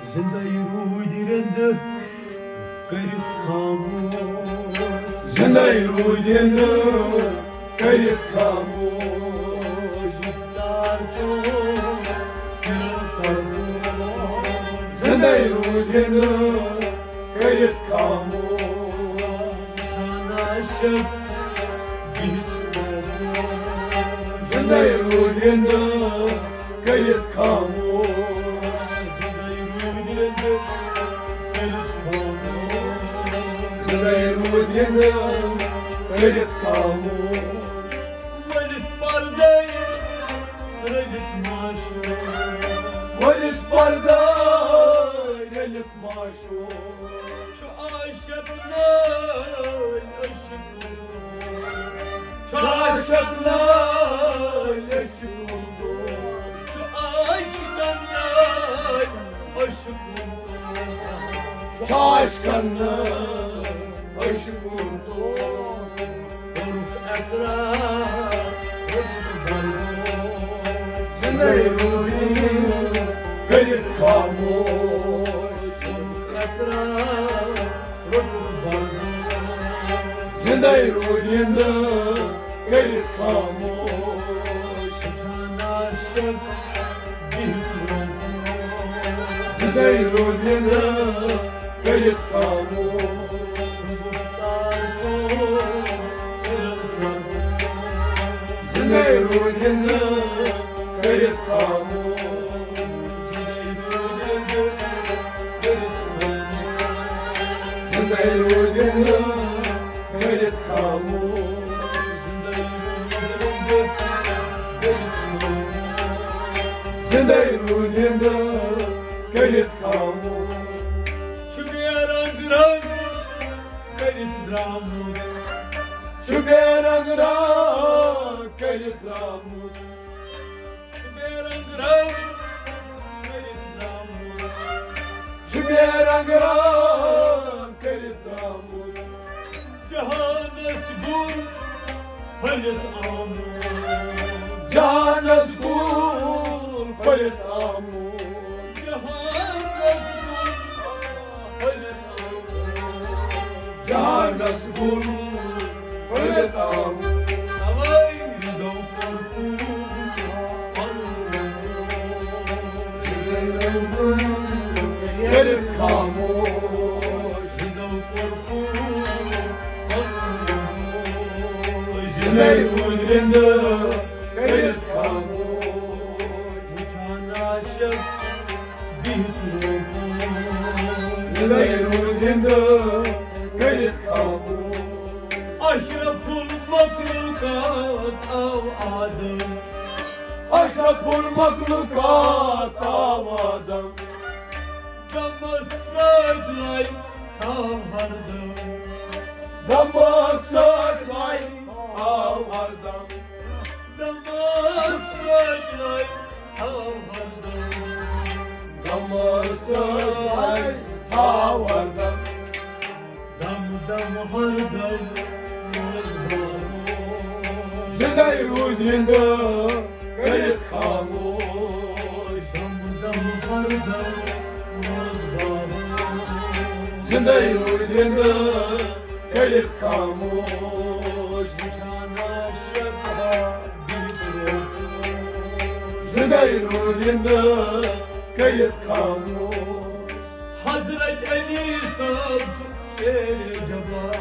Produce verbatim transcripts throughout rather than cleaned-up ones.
زندے روٗدۍ رِندٕ کٔرِتھ خاموش۔ زندے روٗدۍ رِندٕ کٔرِتھ خاموش۔ تار چوب سِرَن سرپوش۔ زندے روٗدۍ رِندٕ کٔرِتھ خاموش۔ وٕچھان عاشق بِہِتھ روٗدۍ۔ زندے روٗدۍ رِندٕ کٔرِتھ خاموش۔ زندے روٗدۍ رِندٕ کٔرِتھ خاموش۔ زندے روٗدۍ رِندٕ کٔرِتھ خاموش۔ ؤلِتھ پردے رٔلِتھ معشوق۔ ؤلِتھ پردے رٔلِتھ معشوق۔ چھُ عاشق نٲلۍ عشقُن۔ چھُ عاشق نٲلۍ عشقُن۔ چھُ عاشقن نٲلۍ عشقُن۔ چھُ عاشقن نٲلۍ عشقُن۔ کوٚرُکھ اقرار، روٚٹُکھ بردوش۔ زندے روٗدۍ رِندٕ کٔرِتھ خاموش۔ کوٚرُکھ اقرار، روٚٹُکھ بردوش۔ زندے روٗدۍ رِندٕ کٔرِتھ خاموش۔ وٕچھان عاشق بِہِتھ روٗدۍ۔ زندے روٗدۍ رِندٕ کٔرِتھ خاموش۔ زندے روٗدۍ رِندٕ کٔرِتھ خاموش۔ زندے روٗدۍ رِندٕ کٔرِتھ خاموش۔ زندے روٗدۍ رِندٕ کٔرِتھ خاموش۔ چھُ بے رنگ رنگ کٔرِتھ درٛامُت۔ چھُ بے رنگ رنگ کٔرِتھ درٛامُت۔ چھُ بے رنگ رنگ کٔرِتھ درٛامُت۔ چھُ بے رنگ رنگ کٔرِتھ درٛامُت۔ جہانس گُل پھٔلِتھ آمُت۔ جہانس گُل پھٔلِتھ آمُت۔ جہانس گُل پھٔلِتھ آمُت۔ جہانس گُل پھٔلِتھ آمُت۔ توے رِندو کوٚر پوٗرٕ پنُن۔ کٔرِتھ خاموش۔ رِندو کوٚر پوٗرٕ پنُن۔ زِندے روٗدۍ رِندٕ کٔرِتھ خاموش۔ وٕچھان عاشق بِہِتھ روٗدۍ۔ زِندے روٗدۍ رِندٕ کٔرِتھ خاموش۔ اشرف المخلوقات آو آدم۔ اشرف المخلوقات آو آدم۔ دمس سۭتۍ لایہِ تھاو ہردم۔ دمس سۭتۍ لایہِ تھاو ہردم۔ دمس سۭتۍ لایہِ تھاو ہردم۔ دمس سۭتۍ لایہِ تھاو ہردم۔ دم دم ہردم روزگار۔ زِندے روٗدۍ رِندٕ کٔرِتھ خاموش۔ دم دم ہردم روزگار۔ زِندے روٗدۍ رِندٕ کٔرِتھ خاموش۔ وٕچھان عاشق بِہِتھ روٗدۍ۔ زِندے روٗدۍ رِندٕ کٔرِتھ خاموش۔ حضرت علی صٲب چھُ شیرِ جبار۔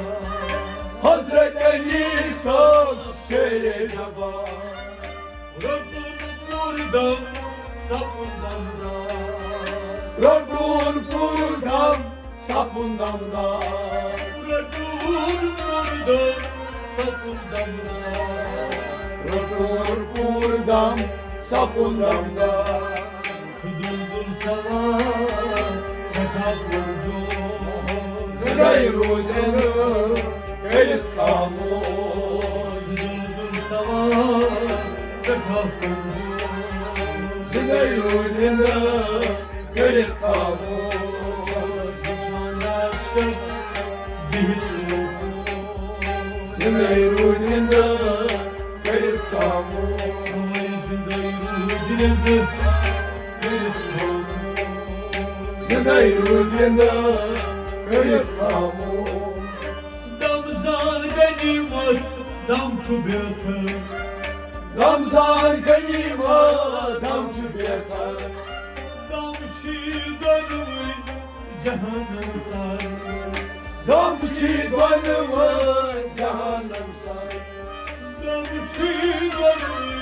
حضرت علی صٲب چھُ شیرِ جبار۔ رٹُن پوٗرٕ دم سپُن دمدار۔ رٹُن پوٗرٕ دم سپُن دمدار۔ رٹُن پوٗرٕ دم سپُن دمدار۔ رٹُن پوٗرٕ دم سپُن دمدار۔ چھُ دُلدُل سوار سٮ۪ٹھاہ پُرجوش۔ زِندے روٗدۍ رِندٕ کٔرِتھ خاموش۔ چھُ دُلدُل سوار سٮ۪ٹھاہ پُرجوش۔ زِندے روٗدۍ رِندٕ کٔرِتھ خاموش۔ وٕچھان عاشق بِہِتھ روٗدۍ۔ زِندے روٗدۍ رِندٕ کٔرِتھ خاموش۔ زِندے روٗدۍ رِندٕ کٔرِتھ خاموش۔ زِندَے روٗدۍ رِندٕ کٔرِتھ خاموش۔ دم زان غنیمت، دم چھُ بہتر۔ دم زان غنیمت، دم چھُ بہتر۔ دم چھی دۄنوٕنۍ جہانن سر۔ دم چھی دۄنوٕنۍ جہانن سر۔ دم چھی دۄنوٕنۍ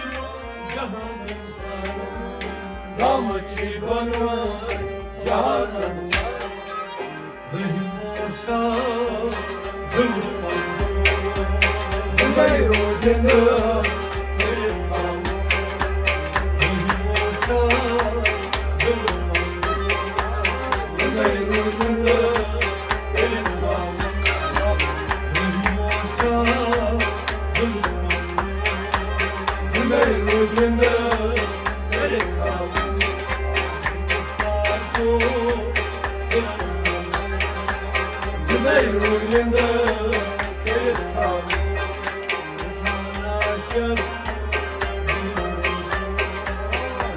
جہانن سر۔ دم چھی دۄنوٕنۍ جہانن سر۔ رحیم چھا دل زِندَے روٗدۍ رِندٕ کٔرِتھ خاموش۔ رحیم چھا دل زِندَے روٗدۍ رِندٕ کٔرِتھ خاموش۔ رحیم چھا دل زِندَے روٗدۍ رِندٕ کٔرِتھ خاموش۔ زِندَے روٗدۍ رِندٕ کٔرِتھ خاموش۔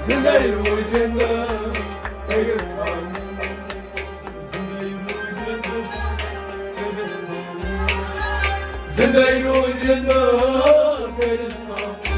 زِندَے روٗدۍ رِندٕ کٔرِتھ خاموش۔ زِندَے روٗدۍ رِندٕ کٔرِتھ خاموش۔